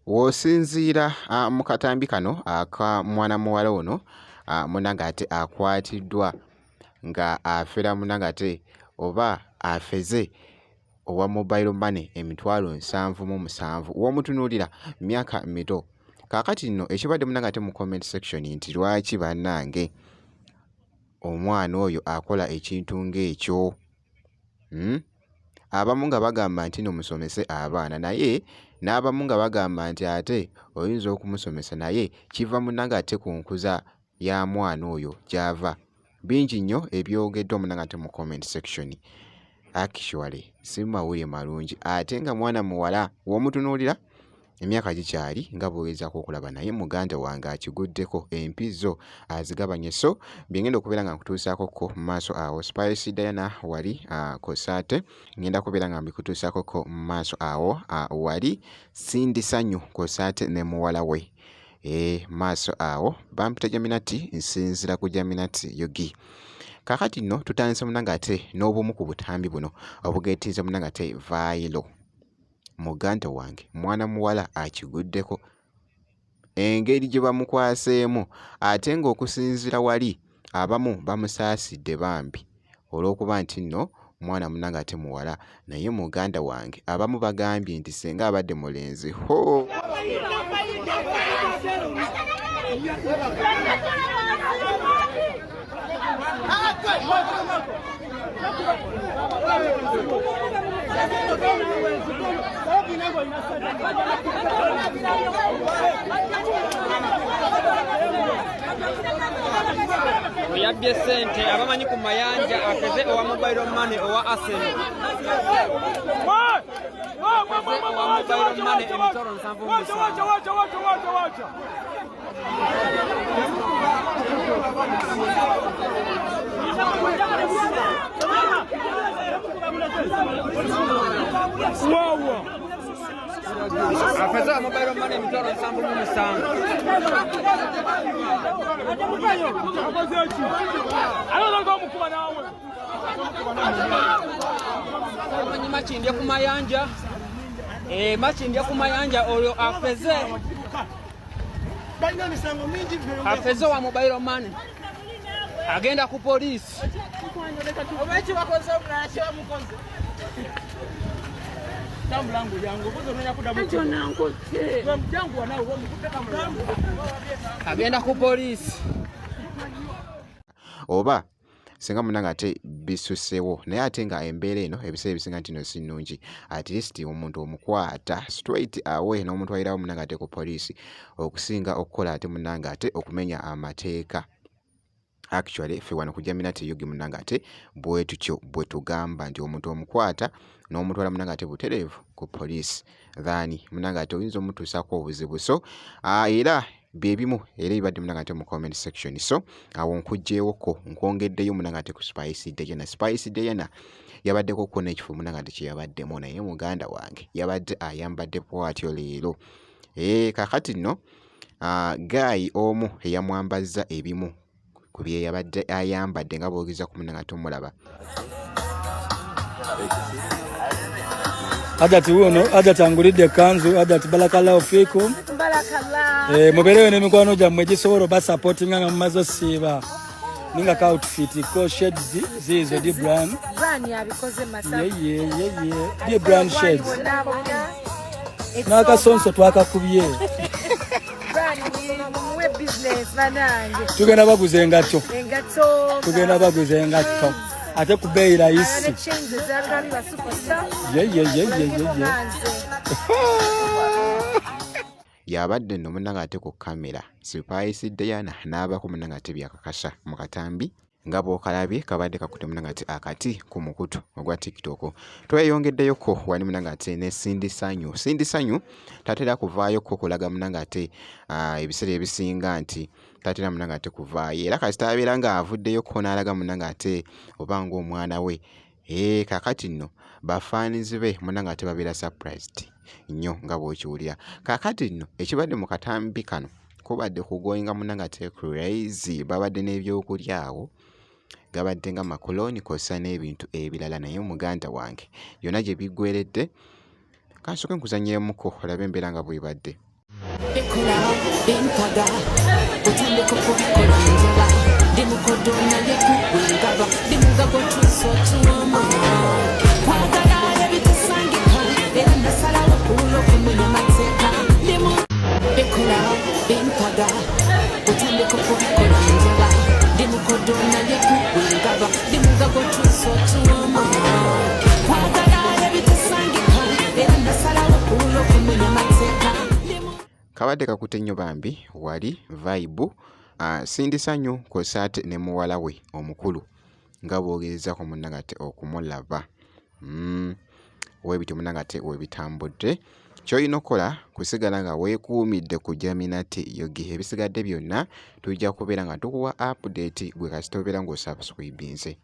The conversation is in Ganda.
W'osinziira mu katambi kano aka mwana muwala ono munnange ate akwatiddwa nga afera munnange ate oba afeze owa mobile money emitwalo 77. W'omutunuulira myaka mito. Kaakati nno ekibadde munnange ate mu comment section nti lwaki bannange omwana oyo akola ekintu ng'ekyo? Hmm? Abamu nga bagamba nti no musomese abaana naye n'abamu nga bagamba nti ate oyinza okumusomesa naye kiva munnange ate ku nkuza ya mwana oyo gy'ava. Bingi nnyo ebyogeddwa munnange ate mu comment section. Actually si mawulire malungi ate nga mwana muwala w'omutunuulira Emyaka gikyali nga bw'ogezaako okulaba naye muganda wange akiguddeko empi zo azigabanye so bye ngenda okubeera nga nkutuusaako ko mu maaso awo Spice Diana wali Kosaate ngenda kubeera nga mbikutuusaako ko mu maaso awo wali Cindy Sanyu Kosaate ne muwala we ee maaso awo bampita Jaminati nsinzira ku Jaminati Yogi. Kaakati nno tutandise munange ate n'obumu ku butambi buno obugeetinze munange ate vaayiro. Muganda wange mwana muwala akiguddeko engeri gye bamukwaseemu ate ng'okusinziira wali abamu bamusaasidde bambi olw'okuba nti nno mwana munnange ate muwala naye muganda wange abamu bagambye nti singa abadde mulenzi hoo. Oyabbye sente abamanyi ku mayanja afeze owa mobile money owa Arsenal owa mobile money emitwalo 77. Afeze wa mobile money emitwalo 77. Amanyi Makindye ku mayanja Makindye ku mayanja oyo afeze afeze wa mobile money agenda ku poliisi. Agenda ku poliisi. Oba singa munange ate bisusewo naye ate nga embeera eno ebiseera ebisinga nti no si nnungi at least omuntu omukwata straight away n'omutwalirawo munange ate ku poliisi okusinga okukola ate munange ate okumenya amateeka. Actually ffe wano ku Jaminati Yugi munange ate bwe tutyo bwe tugamba nti omuntu omukwata n'omutwala munange ate butereevu ku poliisi than munange ate oyinza omutuusaako obuzibu so era byebimu era ebibadde munange ate mu comment section so awo nkugyewoko nkwongeddeyo munange ate ku Spice Diana. Spice Diana yabaddeko ko n'ekifo munange ate kyeyabaddemu naye muganda wange yabadde ayambadde bwatyo leero. Kakati nno guy omu eyamwambazza ebimu ku bye yabadde ayambadde nga bwogeza ku munange ate omulaba. Hajati wuno Hajati angulidde ekanzu. Hajati barakallahu fikum. Mubeereyo n'emikwano gyammwe egisobola obasupportinga nga mumaze osiiba ninga ka outfit ko shades ziizo di brown yeyeyeye di brown shades n'akasonso twakakubye. Tugenda baguza engatto, tugenda baguza engatto ate ku bbeeyi layisi. Yeyeyeyeyeye Yabadde nno munnange ate ku kkamera Spice Diana n'abaako munnange ate by'akakasa mu katambi nga bw'okalabye kabadde kakutte munnange ate akati ku mukutu ogwa TikTok. Tweyongeddeyoko wali munnange ate ne Cindy Sanyu. Cindy Sanyu tatera kuvaayoko kulaga munnange ate ebiseera ebisinga nti tatera munnange ate kuvaayo era kasita abeera ng'avuddeyoko n'alaga munnange ate oba ng'omwana we kaakati nno bafaanizi be munnange ate babeera surprised nnyo nga bw'okiwulira. Kaakati nno ekibadde mu katambi kano kubadde kugoinga munnange ate crazy babadde n'ebyokulya awo. Gabadde nga makulooni kw'ossa n'ebintu ebirala naye muganda wange yonna gye biggweeredde kansooke nkuzannyiremuko olabe embeera nga bw'ebadde. Bikola bimpaga otandika okubikola njaba ndi mukodo naye kuwengaba ndi mugago tuusa otuwama kwagala ebitasangika era nasalawo kulo kumenya mateeka ndi mu bikola bimpaga otandika okubikola njaba ndi mukodo naye kuwengaba ndi mugago tuusa otuwama kwagala ebitasangika era nasalawo kulo kumenya mateeka ndi mu Kabadde kakute nnyo bambi wali vibe Cindy Sanyu kw'ossa ate ne muwala we omukulu nga bw'ogezaako munnange ate okumulaba. Weebityo munnange ate webitambudde. Ky'olina okukola kusigala nga weekuumidde ku Jaminati Yogi. Ebisigadde byonna tujja kubeera nga tukuwa update gwe kasita obeera ng'osubscribinze.